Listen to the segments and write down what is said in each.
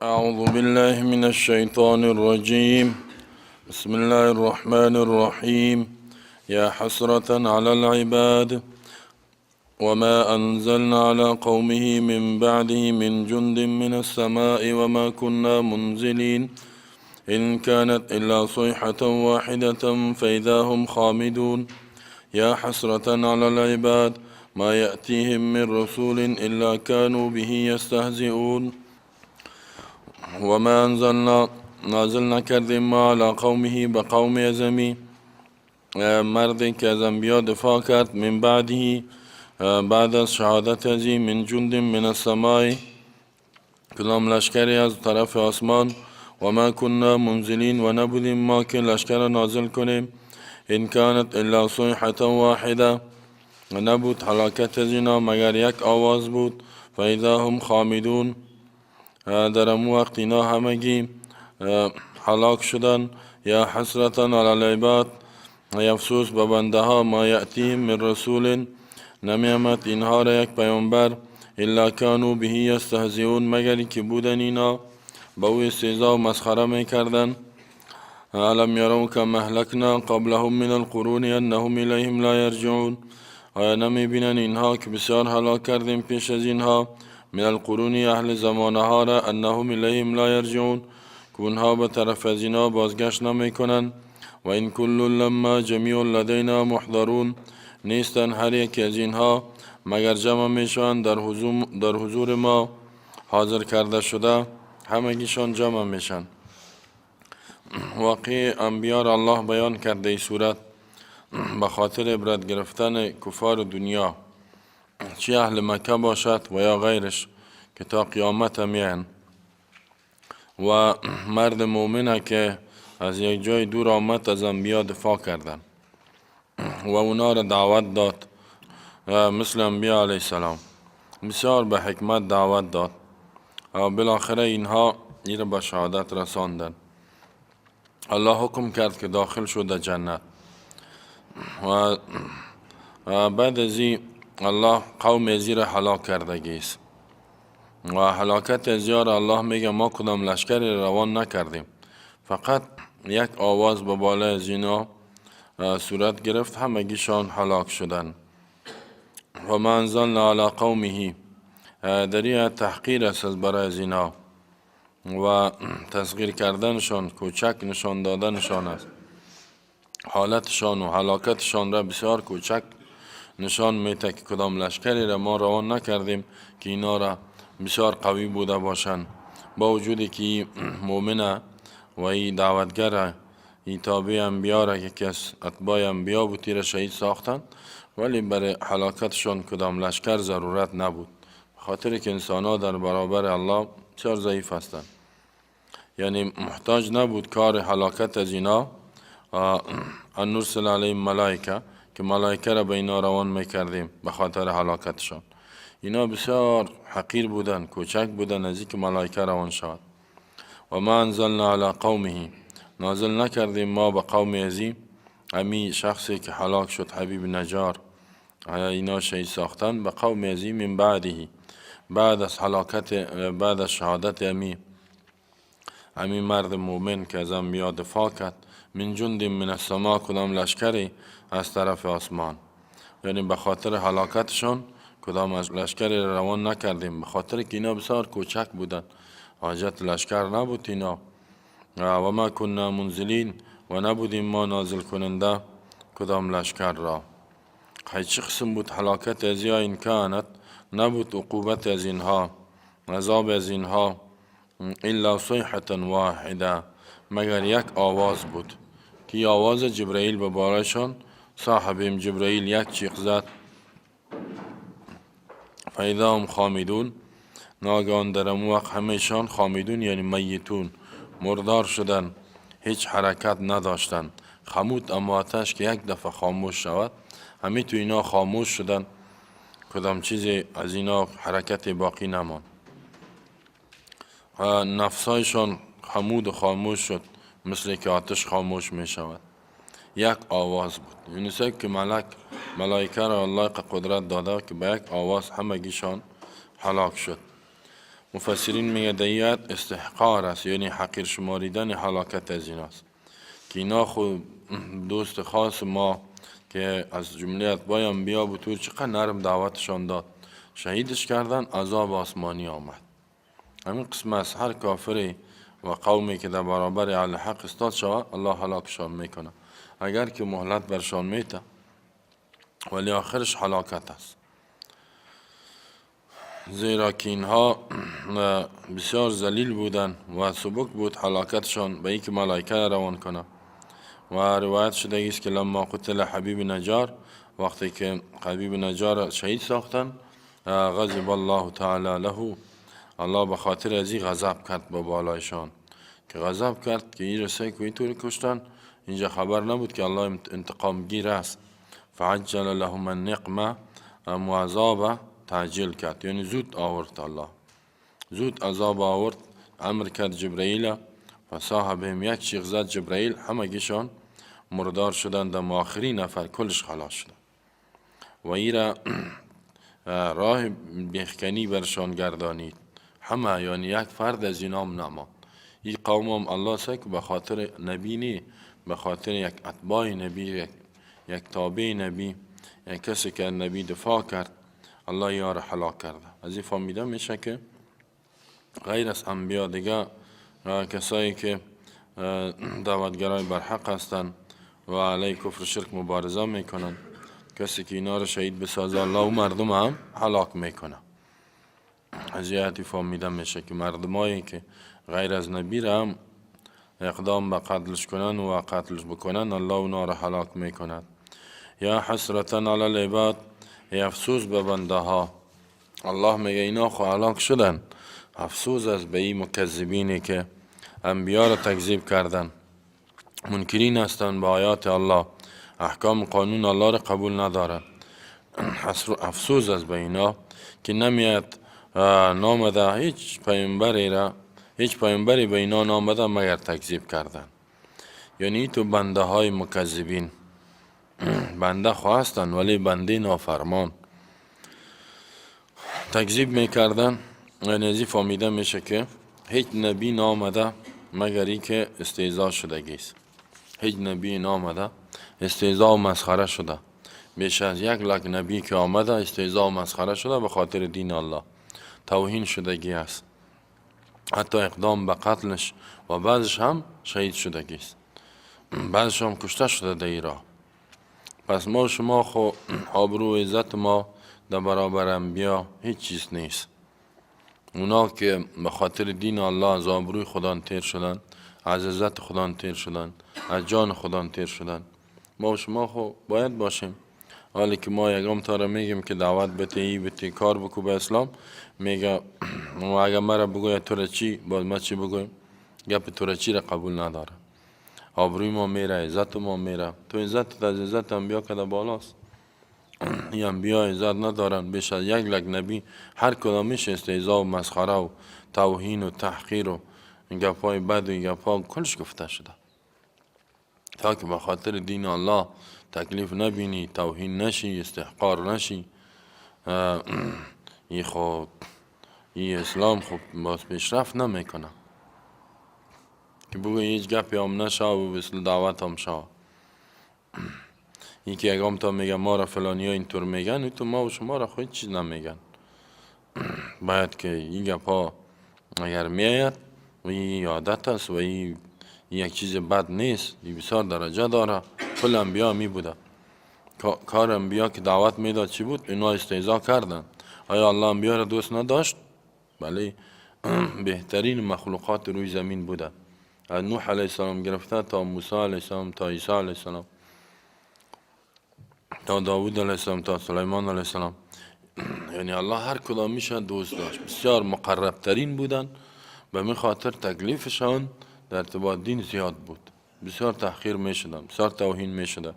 اعوذ بالله من الشیطان الرجیم. بسم الله الرحمن الرحیم. یا حسرة على العباد وما أنزلنا على قومه من بعده من جند من السماء وما كنا منزلين إن كانت إلا صيحة واحدة فإذا هم خامدون. يا حسرة على العباد ما يأتيهم من رسول إلا كانوا به يستهزئون. وما أنزلنا نازل نکردیم ما على قومه به قوم ازمی مردی که از انبیا دفاع کرد، من بعده بعد از شهادت ازی، من جند من السماء کدام لشکری از طرف آسمان، و ما كنا منزلین و نبودیم ما که لشکر نازل کنیم، ان كانت الا صیحة واحده نبود هلاکت از اینا مگر یک آواز بود، فاذا هم خامدون در امو وقت اینا همگی هلاک شدن. یا حسرة علی العباد افسوس به بنده ها، ما یأتیهم من رسول نمیامد اینها را یک پیامبر، الا كانوا به یستهزئون مگر که بودن اینا به او استهزا و مسخره میکردن. الم یروا کم اهلکنا قبلهم من القرون انهم الیهم لا یرجعون. آیا نمی بینن اینها که بسیار هلاک کردیم پیش از اینها، من القرون اهل زمانه ها را، انهم الیهم لا یرجعون که اونها به طرف از اینا بازگشت نمی کنن. و ان کل لما جمیع لدینا محضرون نیستن هر یک از اینها مگر جمع میشن در حضور ما حاضر کرده شده، همگیشان جمع میشن. واقع انبیا را الله بیان کرده ای صورت به خاطر عبرت گرفتن کفار دنیا، چی اهل مکه باشد و یا غیرش که تا قیامت میان. و مرد مؤمنه که از یک جای دور آمد از انبیا دفاع کردن و اونا را دعوت داد، مثل انبیا علیه السلام بسیار به حکمت دعوت داد و بالاخره اینها این را به شهادت رساندن. الله حکم کرد که داخل شد در جنت. و بعد از این الله قوم ازی را هلاک کردگی است و هلاکت ازیا را الله میگه ما کدام لشکری روان نکردیم، فقط یک آواز به بالای از اینا صورت گرفت، همگیشان هلاک شدن. و ما انزلنا علی قومه در این تحقیر است از برای از اینا و تصغیر کردنشان، کوچک نشان دادنشان است. حالتشان و هلاکتشان را بسیار کوچک نشان میده که کدام لشکری را ما روان نکردیم که اینا را بسیار قوی بوده باشند، با وجودی که مؤمنه و ای دعوتگر ای تابع انبیا را که از اتباع انبیا بود را شهید ساختند، ولی برای هلاکتشان کدام لشکر ضرورت نبود، خاطر که انسان ها در برابر الله بسیار ضعیف هستند. یعنی محتاج نبود کار هلاکت از اینا ان نرسل علیهم ملائکه که ملائکه را به اینا روان میکردیم به خاطر هلاکتشان. اینا بسیار حقیر بودن، کوچک بودن از اینکه ملائکه روان شود. و ما انزلنا علی قومه نازل نکردیم ما به قوم ازی، امی شخصی که هلاک شد حبیب نجار اینا شهید ساختن، به قوم ازی من بعده بعد از هلاکت بعد از شهادت امی مرد مؤمن که از انبیا دفاع کرد، من جند من السما کدام لشکری از طرف آسمان. یعنی به خاطر هلاکتشان کدام از لشکری روان نکردیم، به خاطر که اینا بسیار کوچک بودن، حاجت لشکر نبود اینا. و ما كنا منزلین و نبودیم ما نازل کننده کدام لشکر را. چه قسم بود هلاکت از یا این کانت نبود عقوبت از اینها، عذاب از اینها، الا صیحة واحده مگر یک آواز بود که آواز جبرئیل به بالایشان صاحبیم جبرئیل یک چیغ زد، فاذا هم خامدون ناگهان در امو وقت همیشان خامدون یعنی میتون مردار شدن، هیچ حرکت نداشتن. خمود اما آتش که یک دفعه خاموش شود، همی تو اینا خاموش شدن، کدام چیزی از اینا حرکت باقی نمان. نفسایشان خمود و خاموش شد مثل که آتش خاموش می شود. یک آواز بود، یعنی که ملائکه را الله قدرت داده که به یک آواز همگیشان هلاک شد. مفسرین میگه دیت استحقار است، یعنی حقیر شماریدن هلاکت از ایناست که اینا خود دوست خاص ما که از جمله اتباع انبیا بود، چقدر نرم دعوتشان داد، شهیدش کردن، عذاب آسمانی آمد. همین قسم است، هر کافری و قومی که در برابر اهل حق استاد شود الله هلاکشان میکنه، اگر که مهلت برشان میته ولی آخرش هلاکت است، زیرا که اینها بسیار ذلیل بودن و سبک بود هلاکتشان به اینکه ملائکه روان کنه. و روایت شده است که لما قتل حبیب نجار، وقتی که حبیب نجار شهید ساختن، غضب الله تعالی له، الله به خاطر از این غضب کرد به بالایشان، که غضب کرد که این رسه که اینطور کشتن، اینجا خبر نبود که الله انتقام گیر است. فعجل لهم النقمه، عذاب تعجیل کرد، یعنی زود آورد، الله زود عذاب آورد، امر کرد جبرئیل، فصاح بهم، یک چیغ زد جبرئیل، همگیشان مردار شدند، در آخرین نفر کلش خلاص شدند و ایرا راه بیخکنی برشان گردانید همه، یعنی یک فرد از اینام نماند. این قوم هم الله سک به خاطر نبی نی، به خاطر یک اتباع نبی، یک تابع نبی، یک کسی که نبی دفاع کرد، الله یار هلاک کرده. از این فهمیده میشه که غیر از انبیا دیگه کسایی که دعوتگرای برحق هستند و علیه کفر شرک مبارزه میکنن، کسی که اینا رو شهید بسازه الله و مردم هم هلاک میکنه. از جهتی فهمیده میشه که مردمایی که غیر از نبی را هم اقدام به قتلش کنن و قتلش بکنن، الله اونا را هلاک میکند. یا حسرتا علی العباد، افسوس به بنده ها. الله میگه اینا خو هلاک شدن، افسوس از به این مکذبینی که انبیا را تکذیب کردن، منکرین هستند به آیات الله، احکام قانون الله را قبول ندارن. افسوس از به اینا که نمیاد نامده هیچ پیامبری را، هیچ پیامبری به اینا نامده مگر تکذیب کردن. یعنی تو بنده های مکذبین، بنده خواستن ولی بنده نافرمان تکذیب میکردن. یعنی از این فهمیده میشه که هیچ نبی نامده مگر ای که استهزا شدگی است. هیچ نبی نامده استهزا و مسخره شده. بیش از 1 لک نبی که آمده استهزا و مسخره شده، به خاطر دین الله توهین شدگی است، حتی اقدام به قتلش و بعضش هم شهید شدگی است، بعضش هم کشته شده در ایران. پس ما شما خو آبرو و عزت ما در برابر انبیا هیچ چیز نیست. اونا که به خاطر دین الله از آبروی خدا تیر شدن، از عزت خدا تیر شدن، از جان خدا تیر شدن، ما و شما خو باید باشیم. حالی که ما یکم تا را میگیم که دعوت بته، ای بته، کار بکو به اسلام، میگه و اگر مرا بگوید تو را چی، باز ما چی بگویم؟ گپ تو را چی را قبول نداره. آبروی ما میره، عزت ما میره. تو عزت از عزت انبیا کده بالاست. این انبیا عزت ندارن. بیش از 1 لک نبی هر کدامش استهزا و مسخره و توهین و تحقیر و گپای بد و گپا کلش گفته شده، تا که به خاطر دین الله تکلیف نبینی، توهین نشی، استحقار نشی. این خود این اسلام خب باز پیشرفت نمیکنه که بگو هیچ گپی هم نشه و مثل دعوت هم شو. یکی اگه تا میگه ما را فلانی ها اینطور میگن، تو ما و شما را خود چیز نمیگن. باید که این گپ ها اگر میآید و این عادت است و این یک چیز بد نیست، این بسیار درجه داره. کل انبیا می بوده، کار انبیا که دعوت میداد چی بود؟ اینا استهزا کردن. آیا الله انبیا را دوست نداشت؟ بله، بهترین مخلوقات روی زمین بوده، از نوح علیه السلام گرفته تا موسی علیه السلام، تا عیسی علیه السلام، تا داوود علیه السلام، تا سلیمان علیه السلام. یعنی الله هر کدامیش دوست داشت، بسیار مقرب ترین بودن. به می خاطر تکلیفشان در ارتباط دین زیاد بود، بسیار تحقیر می شدن، بسیار توهین می شدن.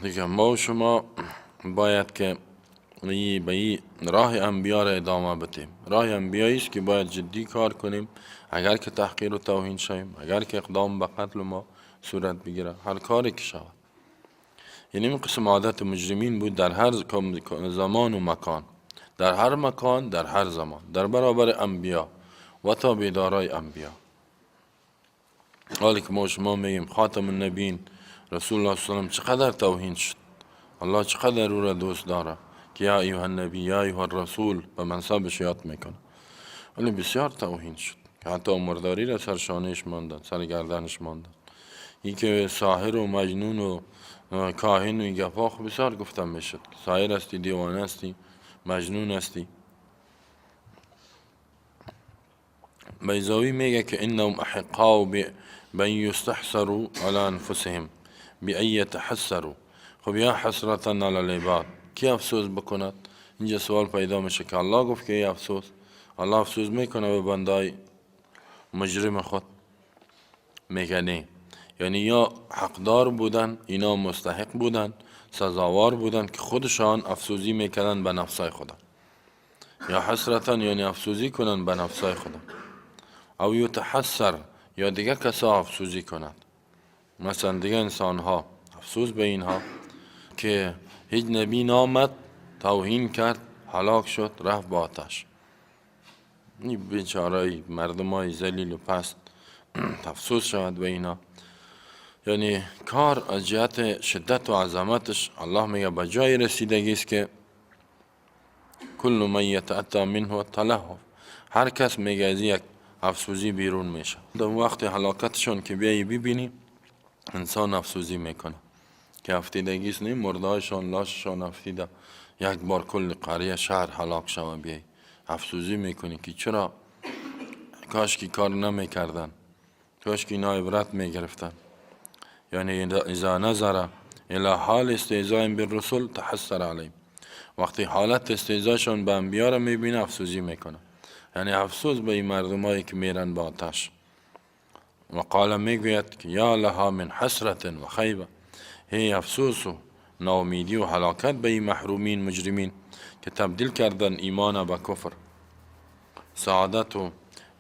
دیگه ما و شما باید که به این راه انبیا را ادامه بدیم. راه انبیایی است که باید جدی کار کنیم. اگر که تحقیر و توهین شویم، اگر که اقدام به قتل ما صورت بگیره، هر کاری که شود. یعنی این قسم عادت مجرمین بود در هر زمان و مکان. در هر مکان، در هر زمان، در برابر انبیا و تابعدارای انبیا. حالی که ما شما میگیم خاتم النبیین رسول الله صلی الله علیه و چقدر توهین شد، الله چقدر او را دوست داره که یا ایها النبی یا ایها الرسول به منصبش یاد میکنه، ولی بسیار توهین شد که حتی مرداری را سر شانهش ماندن، سر گردنش ماندن. این که ساحر و مجنون و کاهن و این گپا خب بسیار گفتم میشد، ساحر هستی، دیوانه هستی، مجنون هستی. بیضاوی میگه که انهم احقاء بان یستحسروا علی انفسهم بان یتحسروا. خب یا حسرتا علی العباد، کی افسوس بکند؟ اینجا سوال پیدا میشه که الله گفت که افسوس، الله افسوس میکنه به بندای مجرم خود؟ میگه نه، یعنی یا حقدار بودن، اینا مستحق بودن، سزاوار بودن که خودشان افسوزی میکردن به نفسای خودن، یا حسرتا یعنی افسوزی کنن به نفسای خودن، او یتحسر یا دیگه کسا افسوزی کند، مثلا دیگه انسان ها افسوس به اینها که هیچ نبی نامد، توهین کرد، هلاک شد، رفت با آتش. این بیچارهای مردم های ذلیل و پست افسوس شود به اینا. یعنی کار از جهت شدت و عظمتش الله میگه به جای رسیدگی است که کل من یتأتی منه تلهف، هر کس میگه از یک افسوزی بیرون میشه. در وقت هلاکتشون که بیایی ببینی انسان افسوزی میکنه که افتیدگی است، نه مردهایشان لاششان افتیده، یک بار کل قریه شهر هلاک شوه، بیایی افسوزی میکنی که چرا کاش کی کار نمیکردن، کاش کی اینا عبرت میگرفتن. یعنی اذا نظر الى حال استهزاء بالرسل تحسر علیهم، وقتی حالت استهزاشون به انبیا را میبینه افسوزی میکنه، یعنی افسوس به این مردمایی که میرن به آتش. و قال میگوید که یا لها من حسرت و خیبه، هی افسوس و ناامیدی و هلاکت به این محرومین مجرمین که تبدیل کردن ایمان به کفر، سعادت و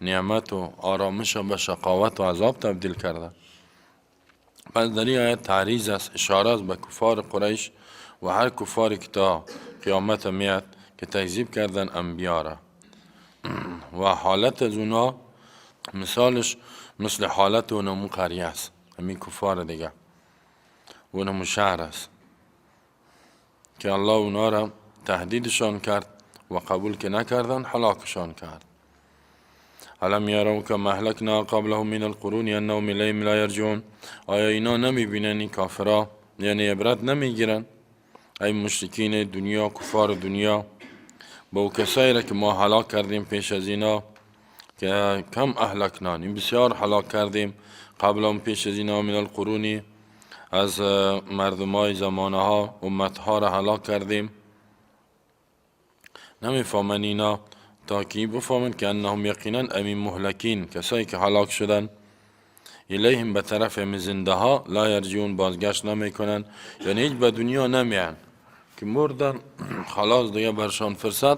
نعمت و آرامش به شقاوت و عذاب تبدیل کردن. پس در این آیت تعریض است، اشاره است به کفار قریش و هر کفاری که تا قیامت میاد که تکذیب کردن انبیا را، و حالت از اونا مثالش مثل حالت اونمو قریه است، همین کفار دیگه اونمو شهر است که الله اونا را تهدیدشان کرد و قبول که نکردن هلاکشان کرد. الم یروا کم اهلکنا قبلهم من القرون انهم الیهم لا یرجعون. آیا اینا نمیبینن این کافرا، یعنی عبرت نمیگیرن؟ ای مشرکین دنیا، کفار دنیا، با کسایی را که ما هلاک کردیم پیش از اینا که کم اهلکنا، این بسیار هلاک کردیم قبلهم پیش از اینا، من القرونی از مردمای زمانه ها، امتها را هلاک کردیم. نمیفهمن اینا تا که بفهمن که انهم یقینا امین مهلکین، کسایی که هلاک شدن، الیهم به طرف زنده ها، لا یرجعون بازگشت نمیکنن، یعنی هیچ به دنیا نمیان که مردن خلاص دیگه برشان فرصت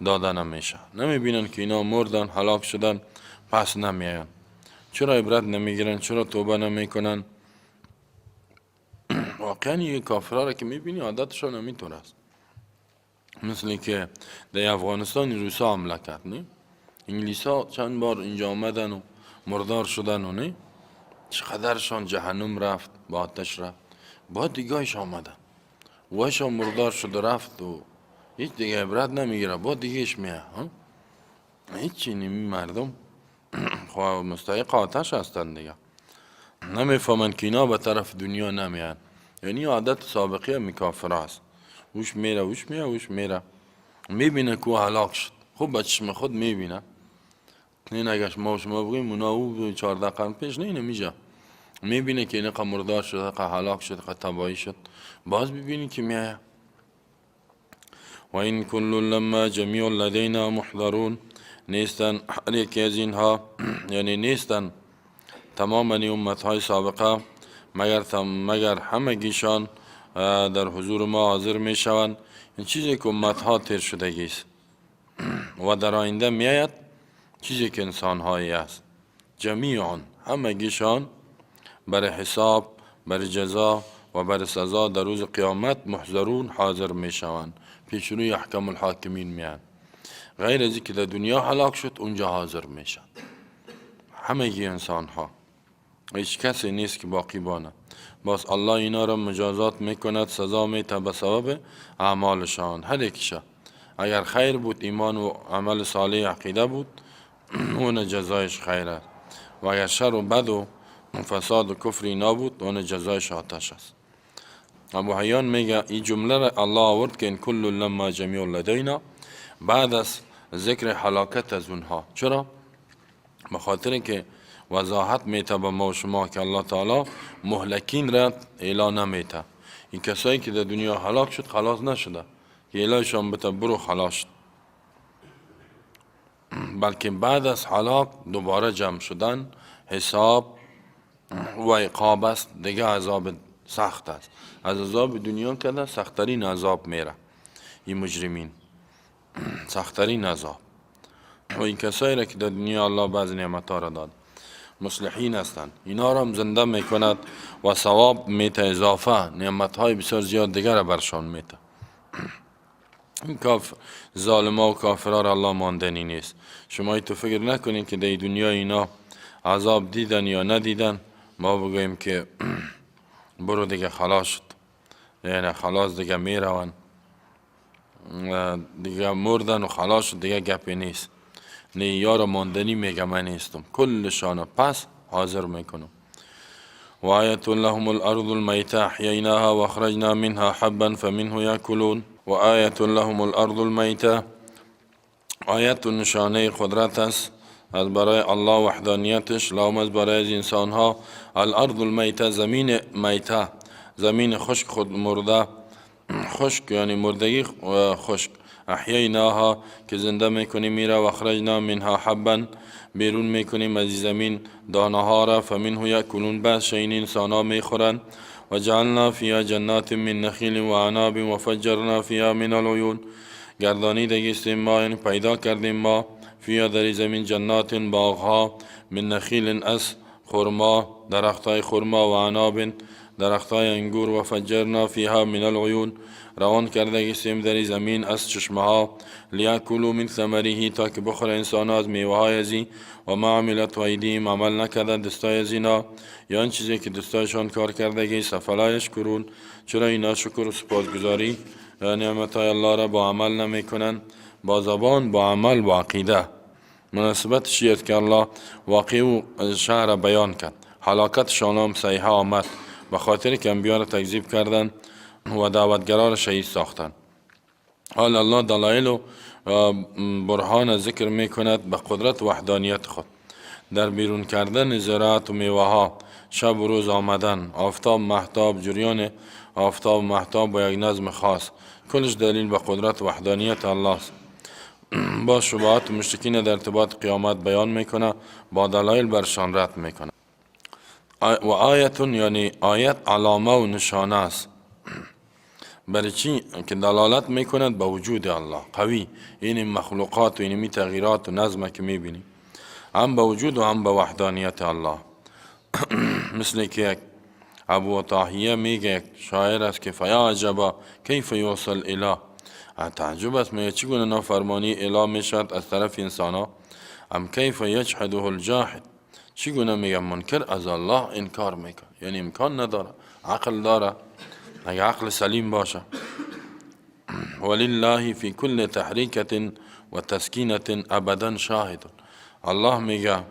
داده نمیشه. نمیبینن که اینا مردن هلاک شدن پس نمیان. چرا عبرت نمیگیرن؟ چرا توبه نمیکنن؟ واقعا این کافرها را که میبینی عادتشان همینطور است، مثل که در افغانستان روسا حمله کرد، نه؟ انگلیسا چند بار اینجا آمدن و مردار شدن و نه چقدرشان جهنم رفت، با آتش رفت، با دیگهش آمدن وایشان مردار شد و رفت و هیچ دیگه عبرت نمیگیره، با دیگهش میه. هیچی نمی مردم خب مستحق آتش هستن دیگه. نمیفهمن که اینا به طرف دنیا نمیان، یعنی عادت سابقه می کافر است، وش میره وش میره وش میره، میبینه که هلاک شد، خوب به چشم خود میبینه. نه اگه ما شما بگیم اونا او 14 قرن پیش نه نمیجا میبینه که اینقدر مردار شد، اینقدر هلاک شد، اینقدر تباهی شد، باز ببینی که میایه. و این کل لما جمیع لدینا محضرون، نیستن هر یکی از اینها، یعنی نیستن تمام امت های سابقه مگر همگیشان در حضور ما حاضر می شوند. این چیزی که امت ها تیر شدگی است و در آینده می آید، چیزی که انسان هایی است، جمیعا همگیشان بر حساب، بر جزا و بر سزا در روز قیامت محضرون حاضر می شوند، پیش روی احکم الحاکمین میان. غیر از که در دنیا هلاک شد اونجا حاضر میشن همگی انسان ها، هیچ کسی نیست که باقی بانه. باز الله اینا را مجازات میکند، سزا میته به سبب اعمالشان هر یکیشه. اگر خیر بود، ایمان و عمل صالح عقیده بود، اون جزایش خیر است، و اگر شر و بد و فساد و کفر اینا بود، اون جزایش آتش است. ابو حیان میگه این جمله را الله آورد که این کل لما جمیع لدینا، بعد از ذکر هلاکت از اونها. چرا؟ به خاطر که وضاحت میته به ما و شما که الله تعالی مهلکین را اعلان نمیته. این کسایی که در دنیا هلاک شد خلاص نشده که اعلانشان بته برو خلاص شد، بلکه بعد از هلاک دوباره جمع شدن، حساب و عقاب است. دیگه عذاب سخت است، از عذاب دنیا کده سختترین عذاب میره این مجرمین، سختترین عذاب. و این کسایی را که در دنیا الله بعض نعمتها را داد، مصلحین هستند، اینا را هم زنده میکند و ثواب میته، اضافه نعمتهای بسیار زیاد دیگر را برشان میته. این کافر ظالما و کافرها را الله ماندنی نیست. شما تو فکر نکنید که در دنیا اینا عذاب دیدن یا ندیدن، ما بگوییم که برو دیگه خلاص شد، یعنی خلاص دیگه میروند، دیگه مردن و خلاص شد، دیگه گپی نیست. نه یار ماندنی میگه من نیستم، کلشان پس حاضر میکنم. و آیت لهم الارض المیتة احییناها و اخرجنا منها حبا فمنه یاکلون. و آیت لهم الارض المیتة، آیت نشانه قدرت است از برای الله وحدانیتش، لهم از برای از انسان ها. الارض المیتة، زمین میته، زمین خشک خود مرده، خشک یعنی مردگی خشک. احییناها که زنده میکنیم میره، و اخرجنا منها حبا بیرون میکنیم از زمین دانه ها را، فمنه یاکلون بعض این انسان ها میخورن. و جعلنا فیها جنات من نخیل و اعناب و فجرنا فیها من العیون، گردانیدگیستیم ما، یعنی پیدا کردیم ما فیها در زمین جنات باغها، من نخیل از خرما، درختای خرما، و اعناب درختای انگور، و فجرنا فیها من العیون روان کردگیستیم در زمین از چشمه ها، لیاکلوا من ثمره تا که بخور انسان از میوه های ازی، و ما عملت ایدیهم عمل نکردن دستای از اینا، یا آن چیزی که دستایشان کار کردگی. افلا یشکرون، چرا اینا شکر و سپاسگزاری نعمت های الله را با عمل نمیکنن؟ با زبان، با عمل، با عقیده. مناسبت شیعت که الله واقع و شهر بیان کرد، هلاکت شانام صیحه آمد به خاطر که انبیا را تکذیب کردن و دعوتگرا را شهید ساختن. حال الله دلایل و برهان ذکر میکند به قدرت وحدانیت خود در بیرون کردن زراعت و میوه ها، شب و روز آمدن، آفتاب مهتاب، جریان آفتاب مهتاب با یک نظم خاص، کلش دلیل به قدرت وحدانیت الله است. با شبهات مشرکین در ارتباط قیامت بیان میکنه، با دلایل برشان رد میکنه. و آیت یعنی آیت علامه و نشانه است، برای چی که دلالت میکند به وجود الله قوی، این مخلوقات و این تغییرات و نظم که میبینی، هم به وجود و هم به وحدانیت الله. مثل که یک ابو طاهیه میگه، یک شاعر است که فیا عجبا کیف یوصل اله، تعجب است میگه چگونه نافرمانی اله میشد از طرف انسان ها، ام کیف یجحده الجاحد، چگونه میگه منکر از الله انکار میکنه، یعنی امکان نداره، عقل داره اگه عقل سلیم باشه. ولله فی کل تحریکة و تسکینة ابدا شاهد، الله میگه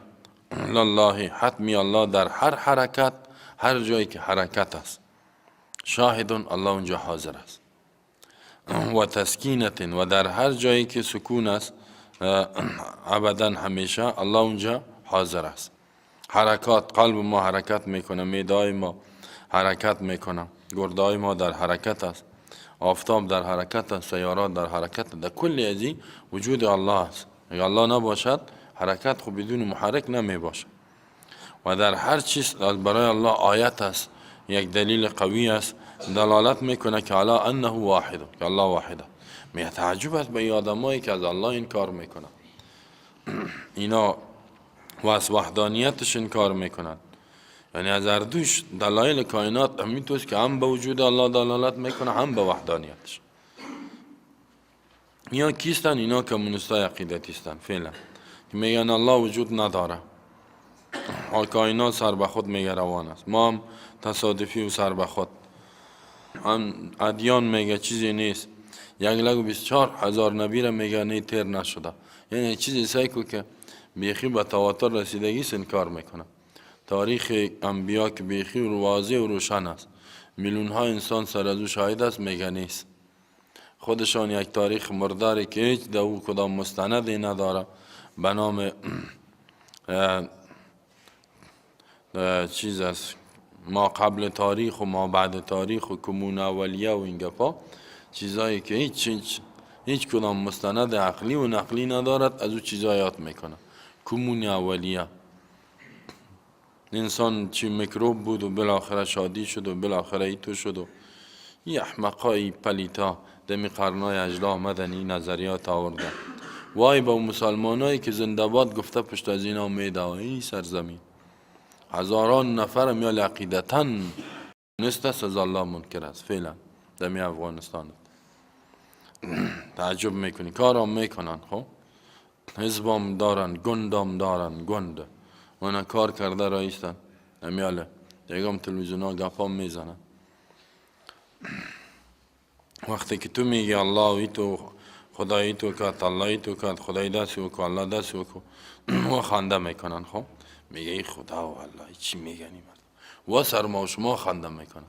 لله حتمی الله در هر حرکت، هر جایی که حرکت است، شاهد الله اونجا حاضر است. و تسکینة و در هر جایی که سکون است، ابدا همیشه الله اونجا حاضر است. حرکات قلب ما حرکت میکنه، معده‌های ما حرکت میکنه، گردهای ما در حرکت است، آفتاب در حرکت است، سیارات در حرکت است، در کل از این وجود الله است. اگر الله نباشد حرکت خب بدون محرک نمی باشد. و در هر چیز برای الله آیت است، یک دلیل قوی است، دلالت میکنه که علی انه واحد، که الله واحد. می تعجب است به آدمایی که از الله انکار میکنن، اینا و از وحدانیتش انکار میکنن. یعنی از هر دوش دلایل کائنات همینطور که هم به وجود الله دلالت میکنه، هم به وحدانیتش. اینا کیستن؟ اینا کمونیستای عقیدتی هستن فعلا که میگن الله وجود نداره، کائنات سر به خود میگه روان است، ما هم تصادفی و سر به خود، هم ادیان میگه چیزی نیست، 1,24,000 نبی را میگه نه تیر نشده، یعنی چیزی سعی که بیخی به تواتر رسیدگی انکار میکنه. تاریخ انبیا که بیخی و واضح و روشن است، میلیون ها انسان سر از او شاهد است، میگه نیست. خودشان یک تاریخ مرداری که هیچ دو کدام مستندی نداره به نام چیز است، ما قبل تاریخ و ما بعد تاریخ و کمون اولیه و این گپا، چیزایی که هیچ کدام مستند عقلی و نقلی ندارد، از او چیزا یاد میکنه. کمون اولیه، انسان چی میکروب بود و بالاخره شادی شد و بالاخره ایتو شد و این احمقای پلیتا دمی قرنای اجلا آمدن این نظریات آوردن. وای به مسلمانایی که زنده باد گفته پشت از اینا میده این سرزمین، هزاران نفر میال عقیدتاً نیست است از الله منکر است فعلا دمی افغانستان. تعجب میکنی کارام میکنن، خب حزبام دارن، گندام دارن، گند اونا کار کرده رایستن امیاله دیگه تلویزیون ها گپام میزنن. وقتی که تو میگی الله ای تو خدایی تو کرد، الله تو کرد، خدای دست او الله دست او و خنده میکنن. خب میگه ای خدا و الله چی میگنی مرد و سر ما و شما خنده میکنن،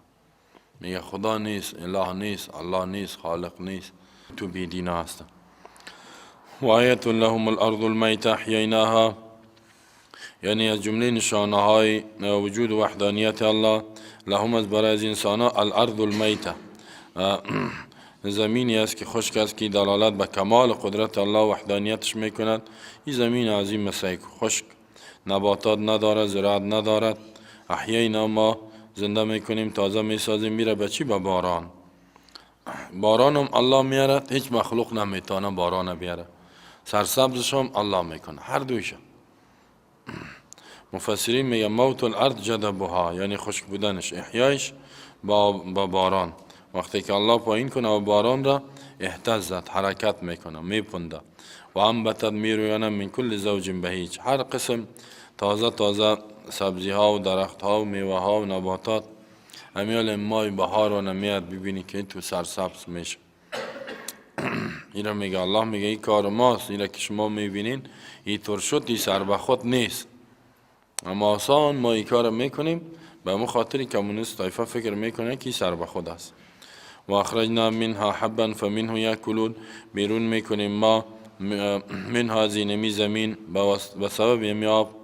میگه خدا نیست، اله نیست، الله نیست، خالق نیست، تو بی دین هستن. و آیت لهم الارض المیته احییناها، یعنی از جمله نشانه های وجود وحدانیت الله، لهم از برای از انسان ها الارض المیته، زمینی است که خشک است که دلالت به کمال قدرت الله وحدانیتش میکند. این زمین عظیم مسیک خشک، نباتات ندارد، زراعت ندارد. احیینا ما زنده میکنیم، تازه میسازیم، میره به چی؟ به باران. بارانم الله میارد، هیچ مخلوق نمیتونه باران بیاره. سرسبزش هم الله میکنه، هر دویش. مفسرین میگه موت الارض جدبها، یعنی خشک بودنش، احیایش با باران. وقتی که الله پایین کنه و باران را اهتزت، حرکت میکنه، میپنده. و انبتت میرویانه من کل زوج بهیج، هر قسم تازه تازه سبزی ها و درخت ها و میوه ها و نباتات. امیال مای بهار و نمیاد ببینی که تو سرسبز میشه. اینا میگه الله میگه این کار ماست، اینا که شما میبینین این طور شد، این سر به خود نیست. اما آسان ما این کار میکنیم به مو خاطری کمونیست طایفه فکر میکنه که سر به خود است. و اخرجنا منها حبا فمنه یاکلون، بیرون میکنیم ما منها زینمی زمین به سبب امی آب.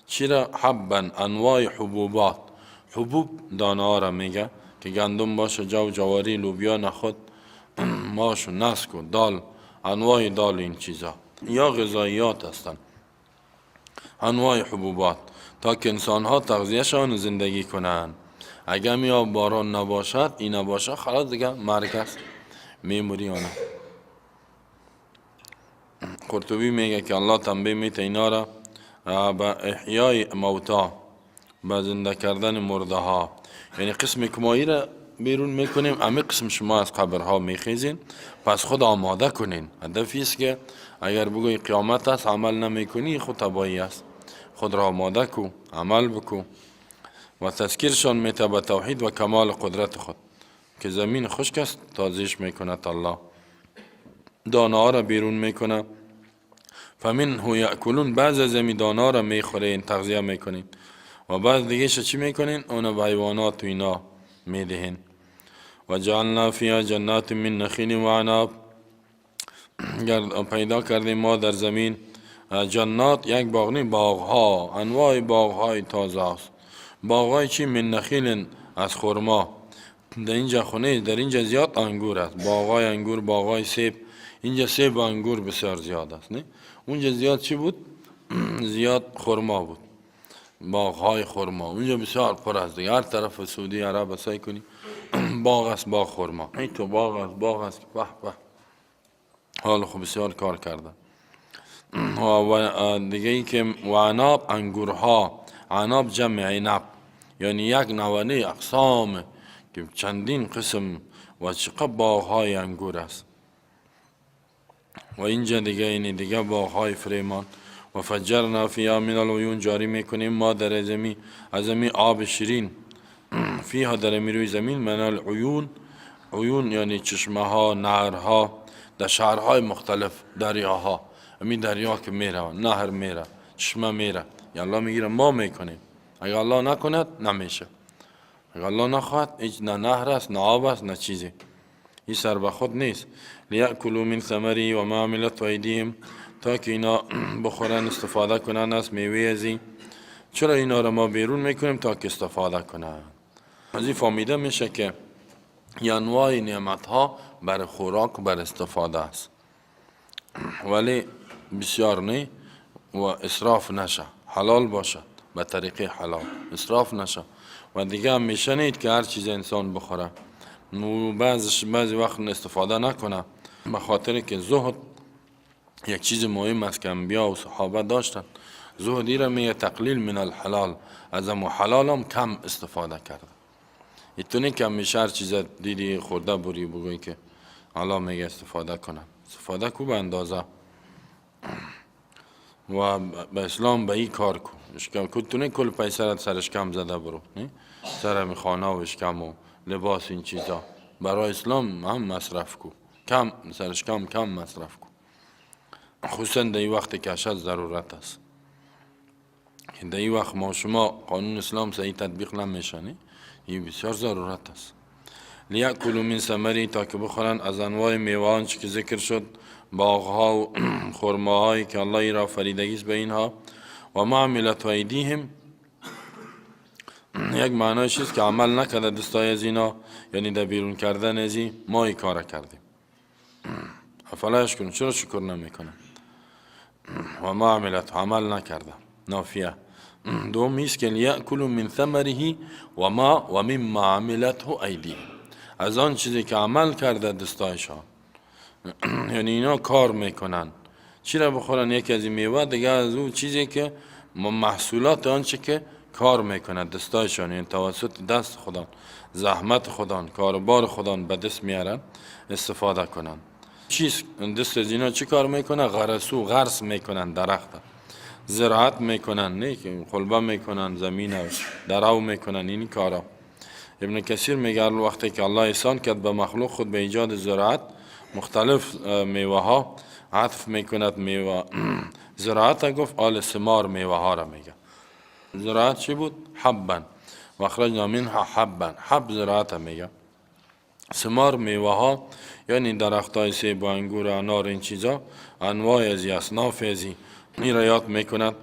چرا؟ حبا انواع حبوبات، حبوب دانه را میگه که گندم باشه، جو، جواری، لوبیا، نخود، ماش و نسک و دال، انواع دال این چیزا یا غذاییات هستند، انواع حبوبات تا که انسان ها تغذیهشان زندگی کنند. اگر می باران نباشد، این نباشد، خلاص دیگه مرگ است، میموری آنه. قرطبی میگه که الله تنبیه میته اینا را به احیای موتا، به زنده کردن مرده ها. یعنی قسم کمایی را بیرون میکنیم، امی قسم شما از قبرها میخیزین، پس خود آماده کنین. هدفی است که اگر بگوی قیامت است عمل نمیکنی، خود تباهی است. خود را آماده کو، عمل بکو. و تذکیرشان میته به توحید و کمال قدرت خود که زمین خشک است تازیش میکند الله، دانه ها را بیرون میکنه. فمنه یاکلون، بعض از این دانه ها را میخورین، تغذیه میکنین، و بعض دیگه چی میکنین؟ اونو به حیوانات و اینا میدهین. و جعلنا فیها جنات من نخیل و عناب، پیدا کردیم ما در زمین جنات، یک باغ نی، باغ ها، انواع باغ های تازه است. باغ های چی؟ من نخیل، از خرما. در اینجا خونه، در اینجا زیاد انگور است، باغ های انگور، باغ های سیب. اینجا سیب و انگور بسیار زیاد است، نه؟ اونجا زیاد چی بود؟ زیاد خرما بود، باغ های خرما اونجا بسیار پر است دیگه. هر طرف سعودی عرب سعی کنی باغ است، باغ خرما، این تو باغ است، باغ است. به به، حال خوب بسیار کار کرده. و دیگه ای که و عناب، انگورها، عناب جمع عنب، یعنی یک نوانه اقسام که چندین قسم و چقدر باغ های انگور است. و اینجا دیگه این دیگه باغ‌های فریمان. و فجرنا فیها من العیون، جاری میکنیم ما در زمین از زمین آب شیرین. فیها در روی زمین، من العیون، عیون یعنی چشمه ها، نهرها، در شهرهای مختلف، دریاها، همین دریا که میره، نهر میره، چشمه میره. یا الله میگیره ما میکنیم، اگر الله نکند نمیشه، اگر الله نخواهد هیچ نه نهر است، نه آب است، نه چیزی. این سر به خود نیست. لیأکلوا من ثمره و ما عملت ایدیهم، تا که اینا بخورن استفاده کنن از میوه ازی. چرا اینا رو ما بیرون میکنیم؟ تا که استفاده کنن. از این فهمیده میشه که انواع نعمت ها بر خوراک بر استفاده است، ولی بسیار نه و اسراف نشه، حلال باشد، به طریق حلال اسراف نشه. و دیگه هم میشه نید که هر چیز انسان بخوره و بعضی وقت استفاده نکنه، به خاطر که زهد یک چیز مهم است که انبیا و صحابه داشتن. زهدی را میگه تقلیل من الحلال، از امو حلال هم کم استفاده کرده. ایتونی که همیشه هر چیز دیدی خورده بری بگویی که حالا میگه استفاده کنم، استفاده کو به اندازه و به اسلام به این کار کو. اشکم کو تونه کل پیسه سرش کم زده برو، نه سر خانه و اشکم و لباس این چیزا، برای اسلام هم مصرف کو، کم سرش کم کم مصرف کو، خصوصا در این وقت که اشد ضرورت است. در این وقت ما شما قانون اسلام صحیح تطبیق نمیشه، نه این بسیار ضرورت است. لیأکلوا من ثمره، تا که بخورن از انواع میوه آنچه که ذکر شد، باغها و خرماهایی که الله را آفریدگی است به اینها. و ما عملت ایدیهم، یک معنایش است که عمل نکرده دستای از اینا، یعنی در بیرون کردن از این ما این کار کردیم. افلا یشکرون، چرا شکر نمیکنن؟ و ما عملت، عمل نکرده، نافیه. دوم است که لیأکلوا من ثمره و ما و مما عملته ایدیهم، از آن چیزی که عمل کرده دستایشان، یعنی اینا کار میکنن. چی را بخورن؟ یکی از این میوه، دیگه از او چیزی که محصولات آنچه که کار میکنن دستایشان، یعنی توسط دست خودان، زحمت خودان، کاربار خودان به دست میارن استفاده کنن. چیز دست از اینا چی کار میکنه؟ غرسو، غرس میکنن درخت، زراعت میکنن، نه که خلبه میکنن زمین، درو میکنن، این کارا. ابن کثیر میگه وقتی که الله احسان کرد به مخلوق خود به ایجاد زراعت، مختلف میوه ها عطف میکند، میوه زراعت گفت آل ثمار میوه ها را میگه. زراعت چی بود؟ حبا و اخرجنا منها حبا، حب زراعت میگه. ثمار میوه ها یعنی درخت های سیب و انگور و انار، این چیزا، انواع ازی، اصناف ازی، این را یاد میکند.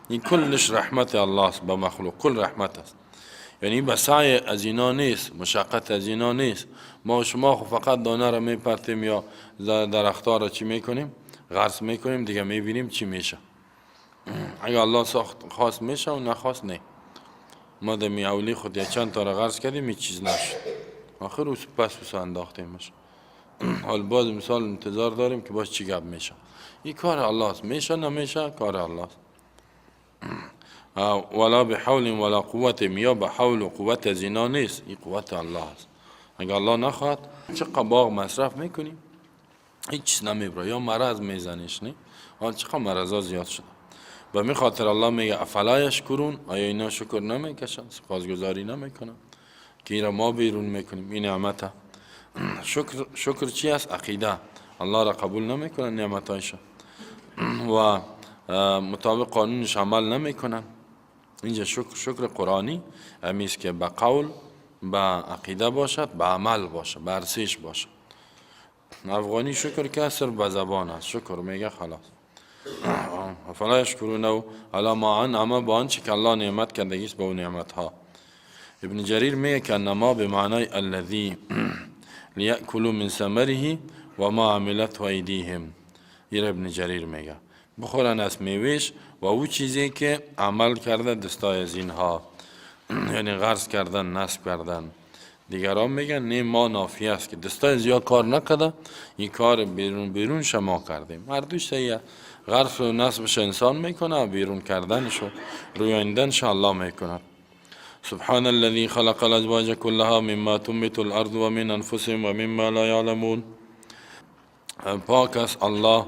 این کلش رحمت الله است به مخلوق، کل رحمت است. یعنی به سعی از اینا نیست، مشقت از اینا نیست. ما شما خو فقط دانه را میپرتیم یا درختها را چی میکنیم؟ غرس میکنیم، دیگه میبینیم چی میشه. اگه الله ساخت خواست میشه و نخواست نه. ما در میاولی خود یک چند تا را غرس کردیم، هیچ چیز نشد، آخر او پس انداختیمش. حال باز مثال انتظار داریم که باز چی گپ میشه. این کار الله است، میشه نمیشه کار الله است. ولا بحول ولا قوت، یا به حول و قوت از اینا نیست، این قوت الله است. اگه الله نخواهد چقدر باغ مصرف میکنیم هیچ چیز نمیبره، یا مرض میزنیش، نه حال چقدر مرضا زیاد شده. به می خاطر الله میگه افلا یشکرون، آیا اینا شکر نمیکشن، سپاسگزاری نمیکنن که اینا ما بیرون میکنیم این نعمت. شکر چی است؟ عقیده. الله را قبول نمیکنن نعمتایش و مطابق قانونش عمل نمیکنن. اینجا شکر قرآنی همیست که به قول، به عقیده باشد، به عمل باشد، به ارزش باشد. افغانی شکر که صرف به زبان است، شکر میگه خلاص. افلا یشکرون علی ما انعم، با آنچه که الله نعمت کردگی است به اون نعمت ها. ابن جریر میگه که انما به معنای الذی لیأکلوا من ثمره و ما عملته ایدیهم. این ابن جریر میگه بخورن از میوهش و او چیزی که عمل کرده دستای از اینها، یعنی غرس کردن، نصب کردن. دیگران میگن نه ما نافیه است که دستای زیاد کار نکرده، این کار بیرون شما کردیم. هر دوش صحیح. غرس و نصبش انسان میکنه، بیرون کردنش و رویاندنش الله میکنه. سبحان الذي خلق الازواج كلها مما تنبت الارض ومن انفسهم ومما لا يعلمون. پاک است الله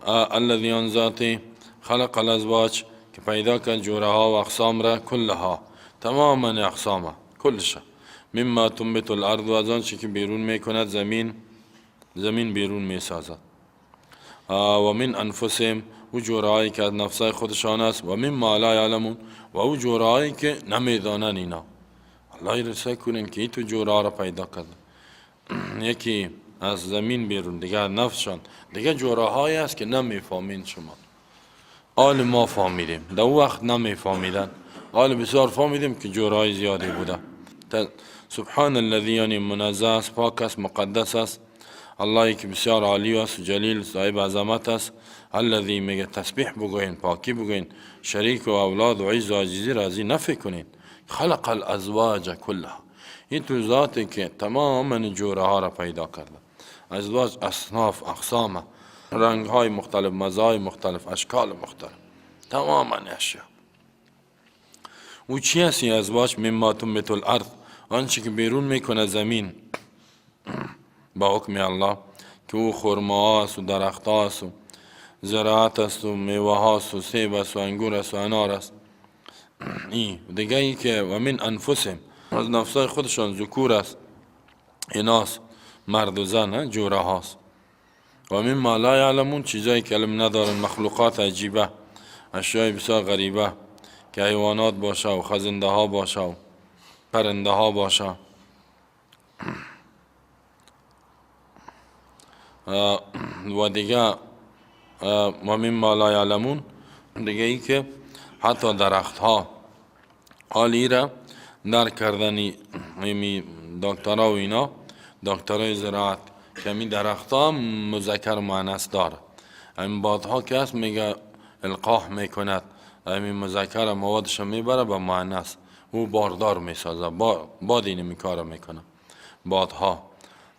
الذی آن ذاتی خلق الازواج که پیدا کرد جوره ها و اقسام را، کلها تماما اقسامه کلش، مما تنبت الارض و از آنچه که بیرون میکند زمین، زمین بیرون میسازد، و من انفسهم و جورهایی که از نفسای خودشان است، و مما لا یعلمون و او جورهایی که نمیدانند. اینا الله رسای کنین که تو جورها را پیدا کرد، یکی از زمین بیرون، دیگر نفسشان، دیگه جورهایی است که نمیفهمین شما. آل ما فهمیدیم، در اون وقت نمیفهمیدن، آل بسیار فهمیدیم که جورهای زیادی بوده. سبحان الذی یعنی منزه است، پاک است، مقدس است، اللهی که بسیار عالی است، جلیل، صاحب عظمت است. الذی میگه تسبیح بگوین، پاکی بگوین، شریک و اولاد و عز و عزیزی را از این نفی کنین. خلق الازواج کلها، این تو ذاتی که تماما جوره ها را پیدا کرده، ازواج اصناف اقسام، رنگ های مختلف، مزای مختلف، اشکال مختلف، تماما اشیا. و چی هست این ازواج؟ مما تنبت الارض، آنچه که بیرون میکنه زمین با حکم الله، که او خرما است و درخت است و زراعت است و میوه هاست و سیب است و انگور است و انار است. این دیگه ای که و من انفسهم، از نفسای خودشان، ذکور است، اناث، مرد و زن، جوره هاست. و مما لا یعلمون، چیزایی که علم ندارن، مخلوقات عجیبه، اشیای بسیار غریبه که حیوانات باشه و خزنده ها باشه و پرنده ها باشه. و دیگه و مما لا یعلمون، دیگه ای که حتی درخت ها حالی را در کردنی دکترا و اینا، دکترای زراعت، که می درخت ها مذکر مؤنث داره. این بادها که هست میگه القاح میکند، این مذکر موادش میبره به مؤنث، او باردار میسازه، باد اینمی کار میکنه بادها.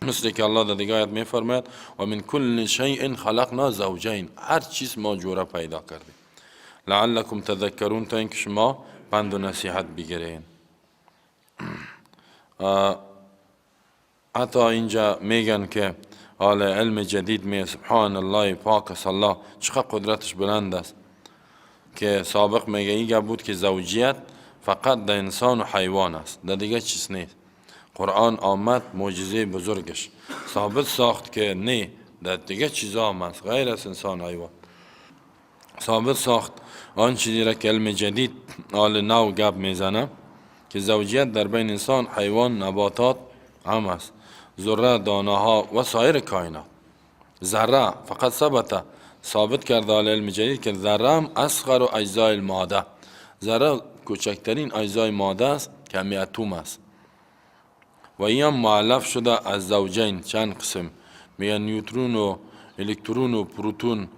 مثل که الله در دیگه آیت میفرماید و من کل شیء خلقنا زوجین، هر چیز ما جوره پیدا کردیم. لعلکم تذکرون، تا اینکه شما پند و نصیحت بگیرین. حتی اینجا میگن که حال علم جدید می، سبحان الله، پاک است الله، چقدر قدرتش بلند است، که سابق میگه این بود که زوجیت فقط در انسان و حیوان است، در دیگه چیز نیست. قرآن آمد معجزه بزرگش ثابت ساخت که نه، در دیگه چیزا هم است غیر از انسان و حیوان. ثابت ساخت آن چیزی را که علم جدید آل نو گپ میزنه که زوجیت در بین انسان، حیوان، نباتات هم است، ذره، دانه ها و سایر کائنات. ذره فقط ثبته، ثابت کرده آل علم جدید که ذره هم اصغر اجزای الماده، ذره کوچکترین اجزای ماده است که همی اتم است. و این هم مؤلف شده از زوجین، چند قسم میگن نیوترون و الکترون و پروتون.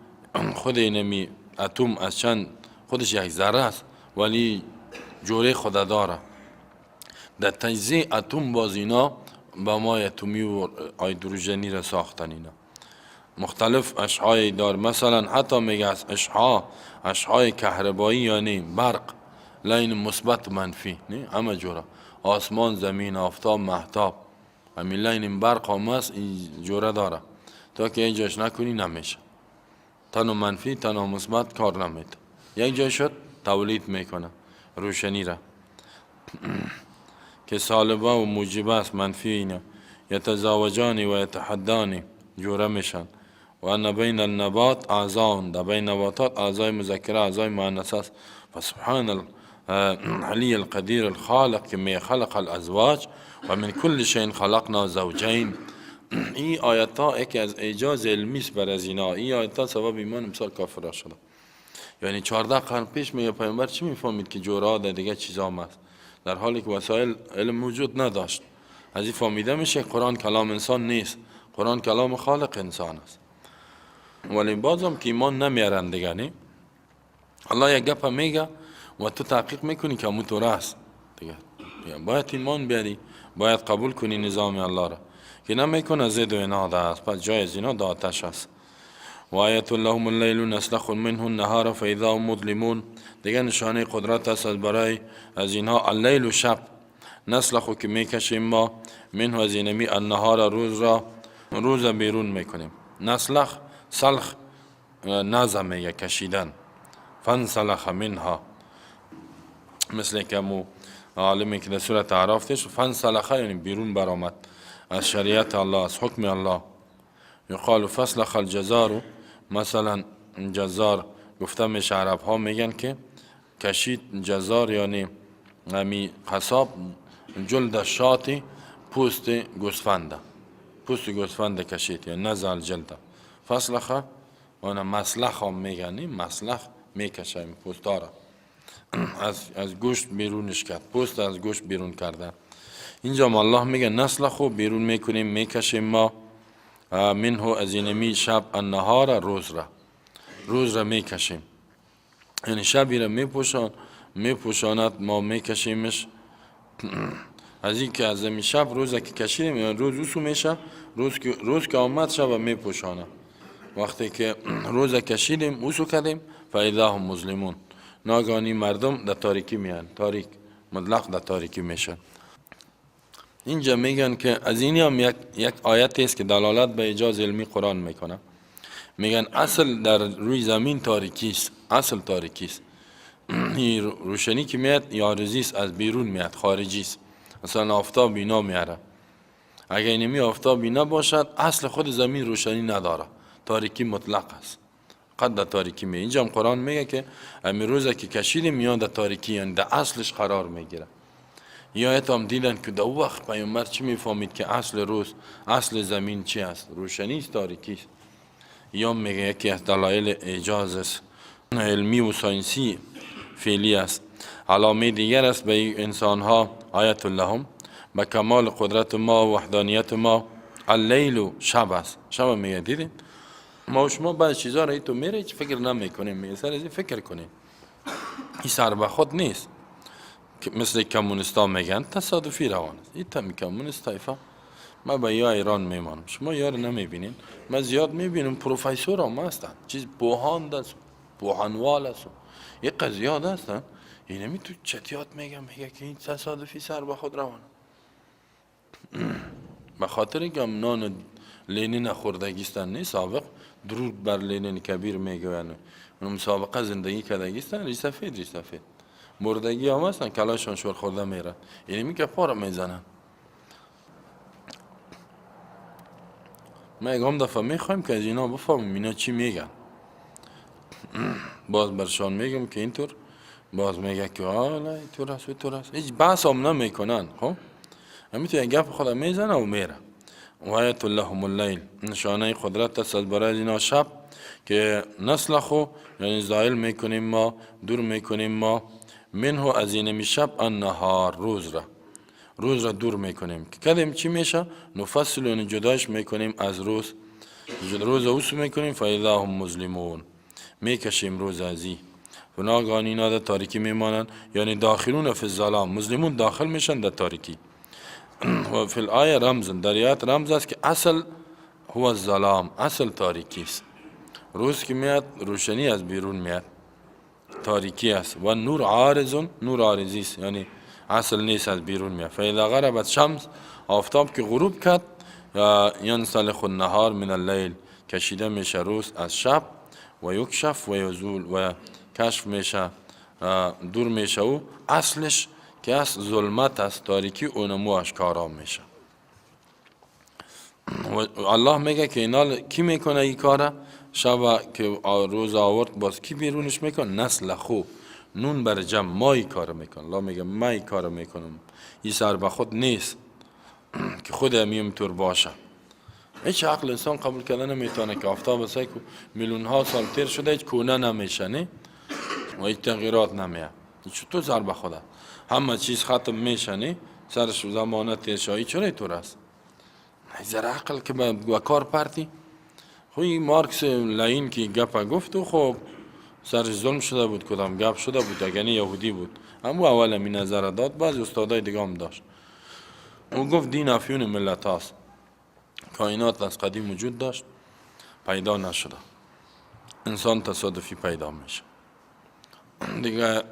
خود اینمی اتم از چند، خودش یک ذره است ولی جوره خود داره. در تجزیه اتم باز اینا با ما اتمی و هیدروژنی را ساختن. اینا مختلف اشعاعی دار، مثلا حتی میگه از اشعاع کهربایی یعنی برق، line مثبت منفی، نه همه جوره، آسمان، زمین، آفتاب، مهتاب، همین line برق هم است، این جوره داره. تا که یک جایش نکنی نمیشه، تنها منفی تنها مثبت کار نمیده، یک جای شد تولید میکنه روشنی را که سالبه و موجبه است، منفی اینا. یتزاوجانی و یتحدانی، جوره میشن. و ان بین النبات اعضاء، در بین نباتات اعضای مذکره اعضای مؤنث است. فسبحان العلی القدیر الخالق که می خلق الازواج و من کل شیء خلقنا زوجین. این آیت ها یکی از اعجاز علمی است بر از اینا. این آیت ها سبب ایمان مثال کافرها شده. یعنی 14 قرن پیش میگه پیامبر چی میفهمید که جوره در دیگه چیزا هم است، در حالی که وسایل علم موجود نداشت. از این فهمیده میشه قرآن کلام انسان نیست، قرآن کلام خالق انسان است. ولی بازم که ایمان نمیارن دیگه، نه الله یک گپ میگه و تو تحقیق میکنی که همون طور است دیگه. باید ایمان بیاری، باید قبول کنی نظام الله را، که نمیکنه زید و عناد است، پس جای از اینا آتش است. و آیت لهم اللیل نسلخ منه النهار فاذا هم مظلمون. دیگه نشانه قدرت است برای از اینها اللیل و شب، نسلخ که میکشیم ما، منه از اینمی النهار روز را، روز بیرون میکنیم. نسلخ سلخ نزع میگه کشیدن، فانسلخ منها، مثل که مو عالمی که در سورة اعراف تش فانسلخ یعنی بیرون برآمد از شریعت الله، از حکم الله. یقال فسلخ الجزار، مثلا جزار گفته میشه، عرب ها میگن که کشید جزار یعنی همی قصاب جلد شاتی، پوست گوسفنده، پوست گوسفنده کشید یعنی نزع الجلد. فسلخ وانا مسلخ هم میگن، مسلخ میکشه این پوست را از گوشت بیرونش کرد، پوست از گوشت بیرون کرده. اینجا ما الله میگه نسلخ بیرون میکنیم، میکشیم ما منه از اینمی شب النهار، روز را، روز را میکشیم، یعنی شبی را میپوشاند، ما میکشیمش از این که از این شب روز که کشیدیم، یعنی روز اوسو میشه، روز که آمد شب میپوشانه. وقتی که روز کشیدیم اوسو کردیم، فاذا هم مظلمون، ناگهانی مردم در تاریکی میان، تاریک مطلق در تاریکی میشن. اینجا میگن که از اینی هم یک آیت است که دلالت به ایجاز علمی قرآن میکنه. میگن اصل در روی زمین تاریکی است، اصل تاریکی است. این روشنی که میاد عارضی است، از بیرون میاد، خارجی است. مثلا آفتاب اینا میاره، اگه اینمی آفتاب اینا باشد اصل خود زمین روشنی نداره، تاریکی مطلق است، قد در تاریکی می. اینجا هم قرآن میگه که امی روزه که کشیدیم میاد در تاریکی، یعنی در اصلش قرار میگیره. یا آیت هم دیدن که در وقت پیامبر چی میفهمید که اصل روز، اصل زمین چی است، روشنی است، تاریکی است. یا میگه یکی از دلایل اعجاز است علمی و science ی فعلی است. علامه دیگر است به انسان ها، آیت لهم، به کمال قدرت ما و وحدانیت ما، اللیل شب است. شب میگه دیدین ما و شما بعض چیزا را تو میره هیچ فکر نمیکنیم، میگه سر از فکر کنیم، این سر به خود نیست. مثل کمونیستا میگن تصادفی روان است. این تمی کمونیست طایفه ما به یا ایران میمانم، شما یار نمیبینین، من زیاد میبینم پروفسور هم هستن، چیز بوهاند است، بوهانوال است، یک زیاد هستن. اینمی تو چتیات میگم، میگه که این تصادفی سر به خود روان، به خاطر اینکه نان لنین خوردگیستن نیست، سابق درود بر لنین کبیر میگوین، اون مسابقه زندگی کردگیستن، ریش سفید، ریش سفید مردگی هم هستن، کلاشان شور خورده میرن، اینمی که پا را میزنن. ما یکم دفعه میخوایم که از اینا بفهمیم اینا چی میگن، باز برشان میگم که اینطور، باز میگه که آه اینطور است اینطور است، هیچ بحث هم نمیکنن. خب همینطور یک گپ خود میزنه و میره. و آیت لهم اللیل، نشانه قدرت است برای اینا شب که نسلخو یعنی زائل میکنیم ما، دور میکنیم ما، منه از اینمی شب النهار، روز را، روز را دور میکنیم. که کدیم چی میشه؟ نفصل یعنی جداش میکنیم از روز، روز اوس میکنیم. فاذا هم مظلمون، میکشیم روز ازی و ناگهان اینا در تاریکی میمانند، یعنی داخلون فی الظلام، مظلمون داخل میشن در تاریکی. و فی الآیه رمز، در آیات رمز است که اصل هو الظلام، اصل تاریکی است. روز که میاد روشنی از بیرون میاد، تاریکی است. و نور عارض، نور عارضی است، یعنی اصل نیست، از بیرون میاد. فاذا غربت شمس، آفتاب که غروب کرد، ینسلخ النهار من اللیل، کشیده میشه روز از شب، و یکشف و یزول، و کشف میشه، دور میشه، و اصلش که از ظلمت است، تاریکی، اونمو اشکارا میشه. و الله میگه که اینا کی میکنه این کاره؟ شب که روز آورد باز کی بیرونش میکنه؟ نسل خو، نون بر جمع، ما این کار میکنه. الله میگه ما این کار میکنم، این سر به خود نیست که خود همین طور باشه. هیچ عقل انسان قبول کرده نمیتونه که آفتاب سایک میلیون ها سال تیر شده هیچ کونه نمیشه، نه و هیچ تغییرات نمیه، چطور سر به خود همه چیز ختم میشه، نه سرش زمانه تیر شده، چرا اینطور است؟ ذره عقل که به کار پرتی. خب این مارکس لعین که گپ گفت و خب سرش ظلم شده بود، کدام گپ شده بود، اگه یهودی بود، اما اول می نظر داد، بعضی استادای دیگه هم داشت. او گفت دین افیون ملت هاست، کائنات از قدیم وجود داشت، پیدا نشده، انسان تصادفی پیدا میشه، دیگه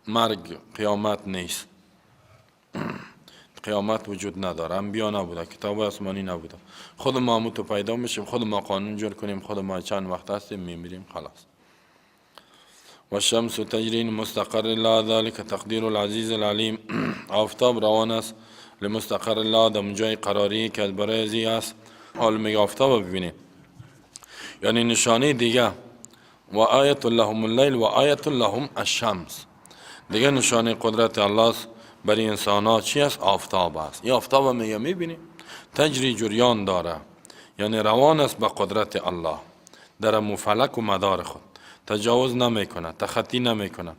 مرگ قیامت نیست. قیامت وجود نداره، انبیا نبوده، کتاب آسمانی نبوده، خود ما تو پیدا میشیم، خود ما قانون جور کنیم، خود ما چند وقت هستیم میمیریم خلاص. والشمس تجری مستقر لها ذلك تقدیر العزیز العلیم. آفتاب روان است لمستقر لها، در جای قراری که برای ازی است. حال میگه آفتاب ببینیم، یعنی نشانه دیگه، و آیت لهم اللیل و آیت لهم الشمس. دیگه نشانه قدرت الله است برای انسان ها چی است؟ آفتاب است. این آفتاب میگه میبینی تجری جریان داره، یعنی روان است به قدرت الله در مفلک و مدار خود، تجاوز نمیکنه، تخطی نمیکنه.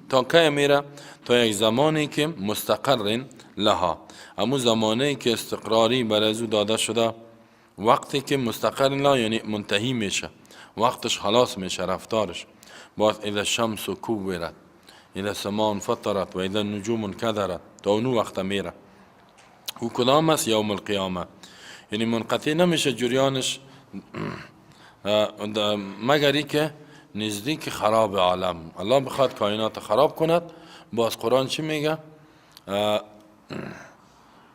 تا کی میره؟ تا یک زمانی که مستقر لها، امو زمانی که استقراری بر از او داده شده، وقتی که مستقر لها یعنی منتهی میشه، وقتش خلاص میشه رفتارش. باز اذا الشمس کورت، اذا السماء انفطرت و اذا النجوم انكدرت، تا اونو وقت میره. او کدام است؟ یوم القیامه. یعنی منقطع نمیشه جریانش مگر ای که نزدیک خراب عالم، الله بخواد کائنات خراب کند. باز قرآن چی میگه؟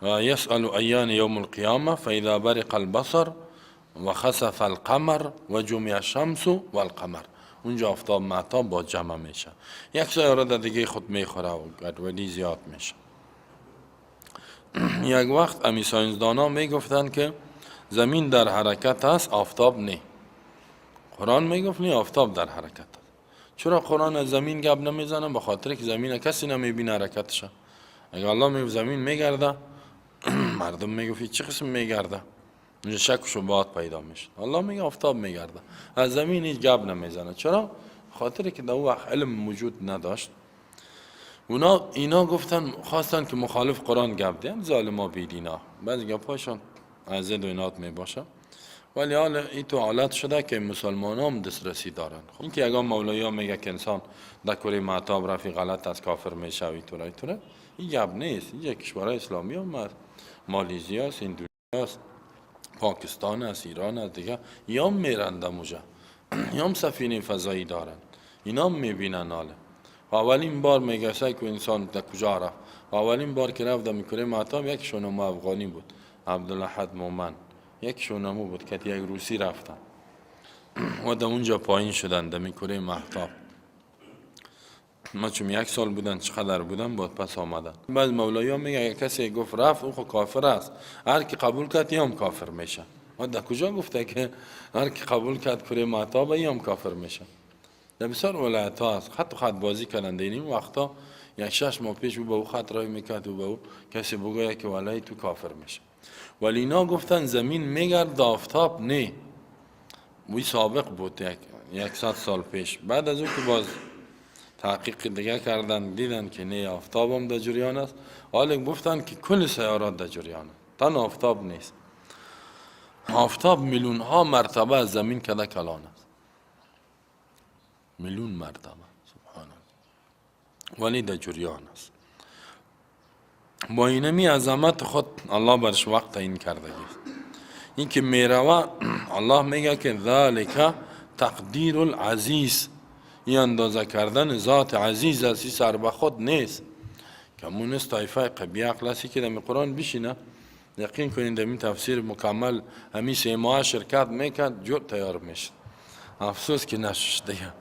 یسأل ایان یوم القیامه فاذا برق البصر و خسف القمر و جمع الشمس والقمر. اونجا آفتاب مهتاب با جمع میشه، یک سیاره در دیگه خود میخوره و گدودی زیاد میشه. یک وقت امی ساینسدانا میگفتن که زمین در حرکت است، آفتاب نه. قرآن میگفت نه، آفتاب در حرکت است. چرا قرآن از زمین گپ نمیزنه؟ به خاطر که زمین کسی نمیبینه حرکتش. اگه الله میگفت زمین میگرده، مردم میگفت چه قسم میگرده، اونجا شک و شبهات پیدا میشه. الله میگه آفتاب میگرده، از زمین هیچ گپ نمیزنه. چرا؟ خاطر که در وقت علم موجود نداشت. اونا اینا گفتن، خواستن که مخالف قرآن گپ دهن، ظالما بیدینا، بعضی گپاشون از زد و اینات میباشه. ولی حال این تو حالت شده که مسلمان هم دسترسی دارن. این که یگان مولایی ها میگه که انسان در کره مهتاب رفی غلط از کافر میشه و اینطوره اینطوره، این گپ نیست. اینجا کشورهای اسلامی هم هست، مالیزی هست، اندونزیا هست، پاکستان هست، ایران هست، دیگه یا میرن در موجه، یا سفینه فضایی دارن، اینا میبینن. حاله اولین بار میگه که انسان در کجا رفت، اولین بار که رفت در کره مهتاب یک شونم افغانی بود، عبدالاحد مومن، یک شونمو بود که یک روسی رفتن و در اونجا پایین شدن در کره مهتاب. ما چون یک سال بودن چقدر بودن بعد پس آمدن. بعض مولایی ها میگه اگه کسی گفت رفت او خو کافر است، هر کی قبول کرد هم کافر میشه. ما در کجا گفته که هر کی قبول کرد کره مهتاب هم کافر میشه؟ در بسیار ولایت ها هست خط و خط بازی کردن. در این وقتا یک 6 ماه پیش او به او خط رای میکرد و به او کسی بگوید که ولای تو کافر میشه. ولی اینا گفتن زمین میگرد آفتاب نه. وی سابق بود 100 سال پیش. بعد از او که باز تحقیق دیگه کردن دیدن که نه، آفتاب هم در جریان است. حالا گفتن که کل سیارات در جریان است، تنها آفتاب نیست. آفتاب میلیون ها مرتبه از زمین کده کلان است، میلیون مرتبه، سبحان الله، ولی در جریان است. با اینمی عظمت خود الله برش وقت تعیین کرده است. این که میروه الله میگه که ذالک تقدیر العزیز، این اندازه کردن ذات عزیز است، سر به خود نیست. که مونس طایفه قبیه عقل است که در قرآن بشینه، یقین کنید در این تفسیر مکمل همی 3 ماه شرکت میکرد جور تیار میشد. افسوس که نشد دیگه.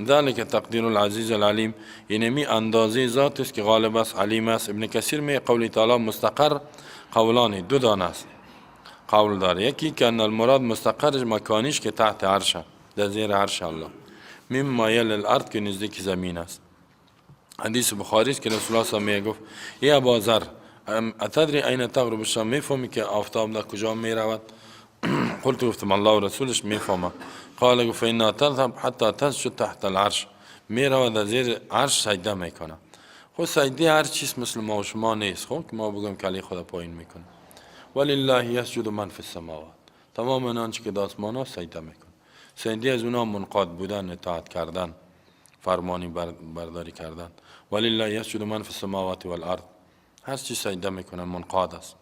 ذلك تقدیر العزیز العلیم، اینمی اندازه ذات است که غالب است، علیم است. ابن کثیر می قول تعالی مستقر قولانی دو دانه است، قول داره. یکی که ان المراد مستقر مکانیش که تحت عرشه، در زیر عرش الله، مما یل الارض که نزدیک زمین است. حدیث بخاری است که رسول الله صلی الله علیه و گفت ای ابا ذر اتدری این تغرب الشمس، میفهمی که آفتاب در کجا میرود؟ قلت گفتم الله و رسولش میفهمم. قال گفت فإنها تذهب حتی تسجد تحت العرش، میرود در زیر عرش سجده میکنه. خب سجده هر چیز مثل ما و شما نیست، خب که ما بگم کلی خدا پایین میکنه. ولله یسجد من فی السماوات، تمام آنچه که در آسمان ها سجده میکنه. سجده از اونا منقاد بودن، اطاعت کردن، فرمانی برداری کردن. ولله یسجد من فی السماوات والارض، هر چی سجده میکنه منقاد است.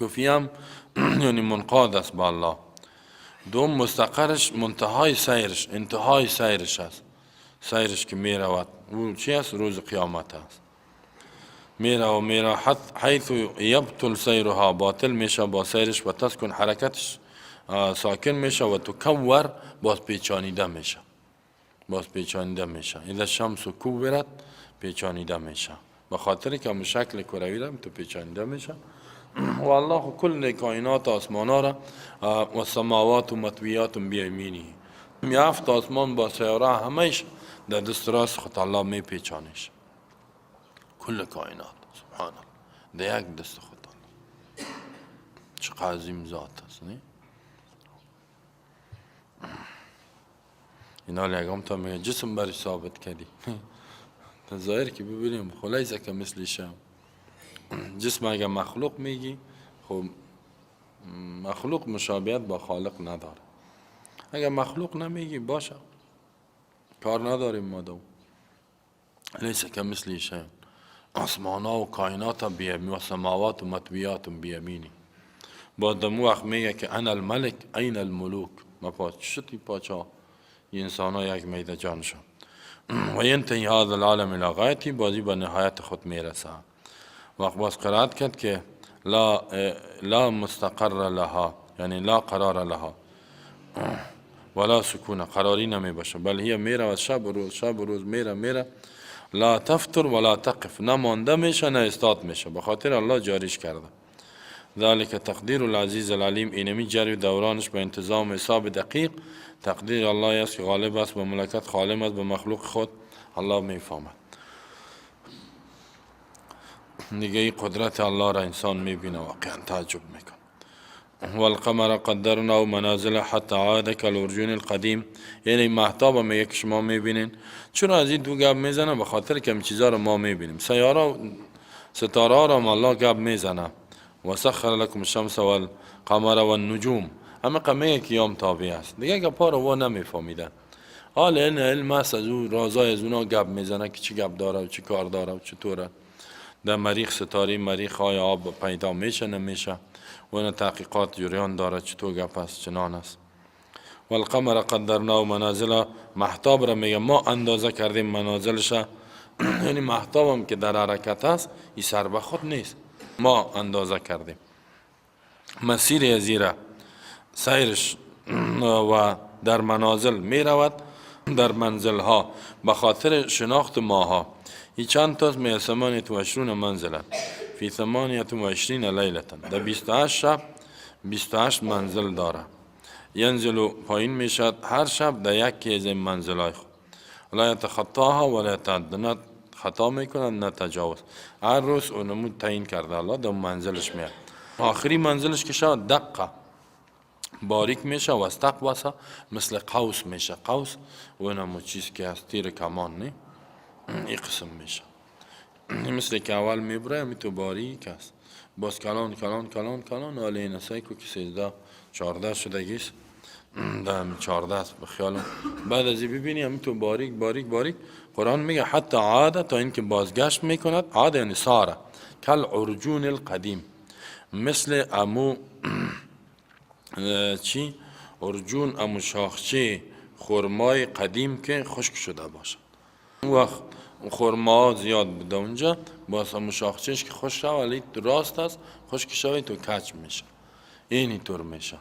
گفیم یعنی منقاد است با الله. دوم مستقرش منتهای سیرش، انتهای سیرش است. سیرش که می رود او چی است؟ روز قیامت است. میره و میره حیث یبطل سیرها، باطل میشه با سیرش، و تسکن حرکتش ساکن میشه، و تکور باز پیچانیده میشه، باز پیچانیده میشه. اذا الشمس کورت پیچانیده میشه، به خاطر که هم شکل کروی را تو پیچانیده میشه. و الله کل کائنات آسمان را و سماوات و مطویات بیمینی، هفت آسمان با سیاره همش در دست راست خود الله می پیچانش، کل کائنات. سبحان الله، در یک دست خود الله. چه عظیم ذات است، نه؟ اینا یکم تا میگه جسم برش ثابت کردی، ظاهر که ببینیم خلاصه که مثل شم جسم اگه مخلوق میگی، خب مخلوق مشابهت با خالق نداره. اگه مخلوق نمیگی باشه، کار نداریم ما دو. لیس که مثل شم، آسمان ها و کائنات بیمینی و سماوات و مطویات بیمینی. بعد دمو وقت میگه که انا الملک این الملوک، ما پادشاهی پاچا انسان ها یک میده جانشان. و ینتهی هذا العالم الى غایتی، بازی به نهایت خود میرسه. وقت باز قرائت کرد که لا مستقر لها، یعنی لا قرار لها ولا سکون، قراری نمی باشه، بل هي میره و شب و روز، شب و روز میره میره، لا تفتر ولا تقف، نه مانده میشه نه استاد میشه، به خاطر الله جاریش کرده. ذلك تقدیر العزیز العلیم، اینمی جری دورانش به انتظام حساب دقیق تقدیر الله است که غالب است به ملکت، خالم است به مخلوق خود، الله میفهمد. دیگه این قدرت الله را انسان میبینه، واقعا تعجب میکنه. والقمر قدرنا منازل حتی عاد کالعرجون القدیم، یعنی مهتاب میگه که شما میبینین. چون از این دو گپ میزنه؟ به خاطر که چیزا رو ما میبینیم، سیاره ستاره را الله گپ میزنه. و سخر لكم الشمس والقمر والنجوم، اما قمه قیام تابع است دیگه، گپا رو وا نمیفهمیدن. حال این علم است، از او رازای از اونا گپ میزنه که چی گپ داره و چی کار داره و چطوره. در مریخ ستاره مریخ های آب پیدا میشه نمیشه، و اون تحقیقات جریان داره، چطور گپ است چنان است. والقمر قدرنا منازل، مهتاب را میگه ما اندازه کردیم منازلش، یعنی مهتاب هم که در حرکت است این سر به خود نیست، ما اندازه کردیم مسیر ازیره سیرش و در منازل می رود، در منزل ها به خاطر شناخت ماها. این چند تاست؟ می 28 منزله فی 28 لیلة، در 28 شب 28 منزل داره. ینزل پایین میشد هر شب در یکی از این منزل های خود، لا یتخطاها ولا یتعدى، نه خطا میکنن نه تجاوز. هر روز اونمو تعیین کرده الله در منزلش میاد. آخری منزلش که شد دقه باریک میشه و استقوسه مثل قوس میشه، قوس و اونمو چیز که از تیر کمان نه، این قسم میشه، مثل که اول میبره می تو باریک است، باز کلان کلان کلان کلان، حالا این سایکو که 13 14 شدگیست، در 14 است به خیالم. بعد از این ببینی همین تو باریک باریک باریک. قرآن میگه حتی عاده، تا اینکه بازگشت میکند. عاده یعنی ساره، کل عرجون القدیم، مثل امو چی؟ عرجون، امو شاخچه خرمای قدیم که خشک شده باشد. اون وقت خرما زیاد بوده اونجا، باز امو شاخچهش که خشک شد ولی راست است، خشک شوی تو کچ میشه، اینی طور میشه.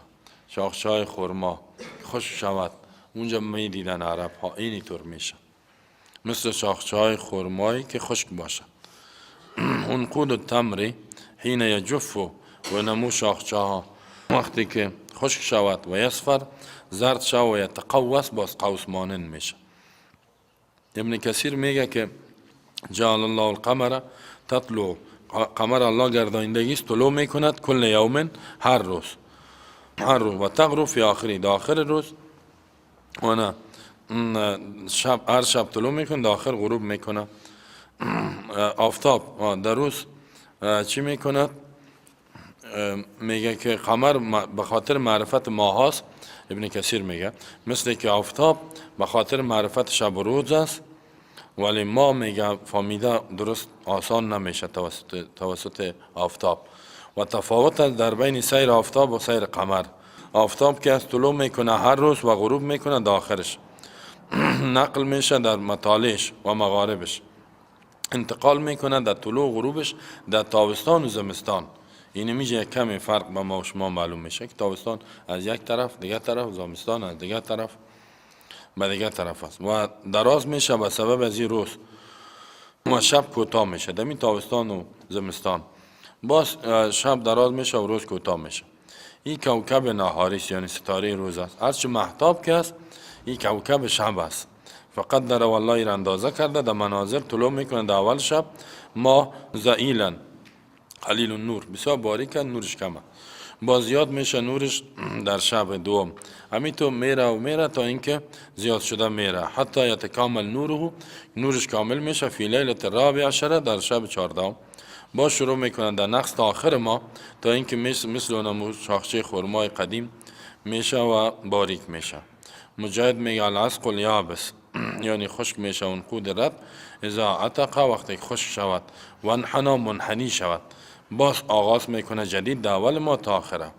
شاخچه های خرما خشک شود اونجا میدیدن عرب ها، اینی طور میشه، مثل شاخچه های خرمایی که خشک باشه. عنقود التمر حین یجف، و نمو شاخچه ها وقتی که خشک شود و یصفر زرد شود و یتقوس، باز قوس مانند میشه. ابن کثیر میگه که جعل الله القمر تطلع، قمر الله گردانندگی است، طلوع میکند کل یوم، هر روز، هر روز، و تغرب فی آخری، در آخر روز، و نه شب، هر شب طلوع میکنه، در آخر غروب میکنه. آفتاب در روز چی میکند؟ میگه که قمر به خاطر معرفت ماه هاست. ابن کثیر میگه مثل که آفتاب به خاطر معرفت شب و روز است، ولی ما میگه فهمیده درست آسان نمیشه توسط آفتاب. و تفاوت در بین سیر آفتاب و سیر قمر. آفتاب که از طلوع میکنه هر روز و غروب میکنه در آخرش، نقل میشه در مطالعش و مغاربش، انتقال میکنه در طلوع و غروبش، در تابستان و زمستان. اینه میشه یک کمی فرق به ما و شما معلوم میشه که تابستان از یک طرف دیگه طرف، زمستان از دیگه طرف به دیگه طرف است و دراز میشه به سبب از این روز و شب کوتاه میشه. در این تابستان و زمستان باز شب دراز میشه و روز کوتاه میشه. این کوکب نهاری است، یعنی ستاره روز است. هرچه مهتاب که است این کوکب شب است. فقط در والله را اندازه کرده در مناظر طلوع میکنه در اول شب. ما ضئیلا قلیل النور، بسیار باریک، نورش کمه، باز زیاد میشه نورش در شب دوم. همین تو میره و میره تا اینکه زیاد شده میره، حتی یتکامل نوره، نورش کامل میشه فی لیلة الرابع عشره، در شب 14 باز شروع میکنه در نقص تا آخر ما، تا اینکه مثل اونم شاخچه خرمای قدیم میشه و باریک میشه. مجاهد میگه العصق الیابس، یعنی خشک میشه عنقود رطب اذا عتق، وقتی خشک شود و انحنا منحنی شود، باز آغاز میکنه جدید در اول ما تا آخره.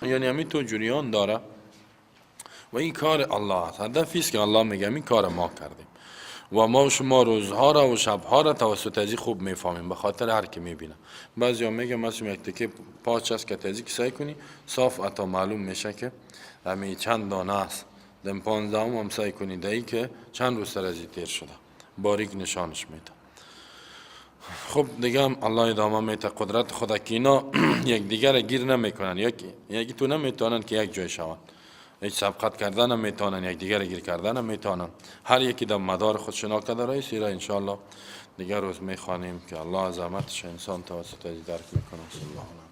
یعنی همین تو جریان داره و این کار الله است. هدفی است که الله میگه این کار ما کردیم و ما و شما روزها را و شبها را توسط ازی خوب میفهمیم. به خاطر هر کی میبینه، بعضیا میگه مثلا یک تکه پاچ است که تازی که سعی کنی صاف اتا معلوم میشه که همین چند دانه است. دم 15 هم سعی کنی دایی که چند روز سر ازی تیر شده، باریک نشانش میده. خب دیگه هم الله ادامه میده قدرت خدا که اینا یک دیگر گیر نمیکنن، یکی تو نمیتونن که یک جای شوند، هیچ سبقت کردن هم میتونن، یک دیگر گیر کردن هم میتونن، هر یکی در مدار خود شنا کرده رئیس. ایرا انشالله دیگر روز میخوانیم که الله عظمتش انسان توسط از درک میکنه. صلی الله علیه.